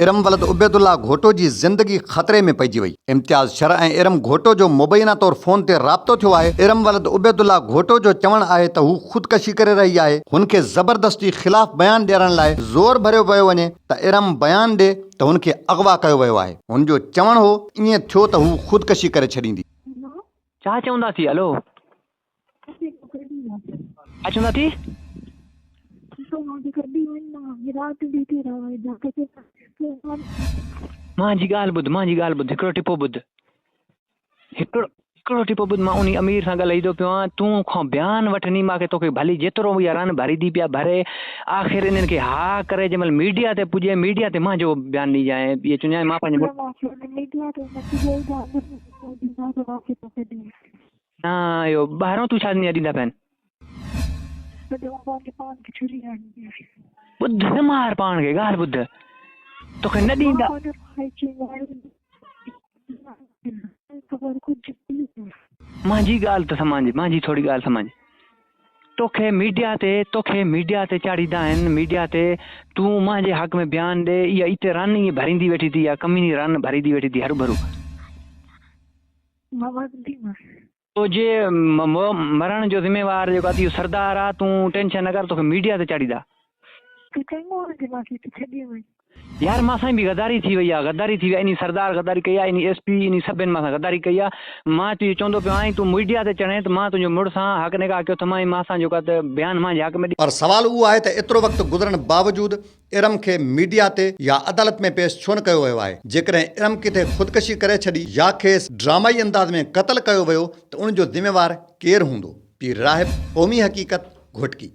ارم ولد عبيدالله گهوٽو جي زندگي خطري ۾ پئجي وئي. امتياز شر ۽ ارم گهوٽو جو مبينا طور فون تي رابطو ٿيو آهي. ارم ولد عبيدالله گهوٽو جو چوڻ آهي ته هو خودڪشي ڪري رهي آهي، هن کي زبردستي خلاف بيان ڏيارڻ لاء زور ڀريو پيو وڃي ته ارم بيان ڏي ته هن کي اغوا ڪيو ويو آهي. هن جو چوڻ هو ائين ٿيو ته هو خودڪشي ڪري ڇڏيندي. ڇا چوندا ٿي هلو. ڇا چوندا ٿي؟ مانجي ڳالهه ٻڌ مانجي ڳالهه ٻڌ هڪڙو ٽپو ٻڌ هڪڙو هڪڙو ٽپو ٻڌ مان انهي امير سان ڳالهائيندو پيو آهيان تون کان بيان وٺندي مانکي توکي ڀلي جيترو اها رن ڀريندي پيا ڀري آخر انهن کي ها ڪري جنهن مهل ميڊيا تي پڄي ميڊيا تي مانجو بيان ڏجانء اهي چونجانء مان پنهنجي نه اهو ٻاهران تون ڇا ڏيندا پين. ٻڌ نه مار پاڻ کي ڳالهه ٻڌ توکي نه ڏيندا. مانجي ڳالهه ته سمجهه مانجي ٿوري ڳالهه سمجهه توکي ميڊيا تي توکي ميڊيا تي چاڙهيندا آهن ميڊيا تي تون مانجي حق ۾ بيان ڏي اها اتي رن ائين ڀريندي ويٺي ٿي اها ڪميني رن ڀريندي ويٺي ٿي هروڀرو. تنهنجي مرڻ جو ذميوار جيڪو آ اهو سردار آ تون ٽينشن نه ڪر توکي ميڊيا تي چاڙهيندا. يار مان سان به غداري ٿي وئي آ غداري ٿي وئي آ انهي سردار غداري ڪئي آ انهي ايس پي انهي سڀن مان سان غداري ڪئي آ مان تنهنجي چوندو پيو آهين تون ميڊيا تي چڙهين ته مان تنهنجو مڙس آن حق نگاهه ڪيو اٿمائين مان سان جيڪو آ ته بيان مانجي حق ۾ ڏي. پر سوال اهو آهي ته ايترو وقت گذرڻ باوجود ارم کي ميڊيا تي يا عدالت ۾ پيش ڇو نه ڪيو ويو آهي؟ جيڪڏهن ارم ڪٿي خودڪشي ڪري ڇڏي يا کيس ڊرامائي انداز ۾ قتل ڪيو ويو ته ان جو ذميوار ڪير هوندو؟ پير راهب، قومي حقيقت، گهوٽڪي.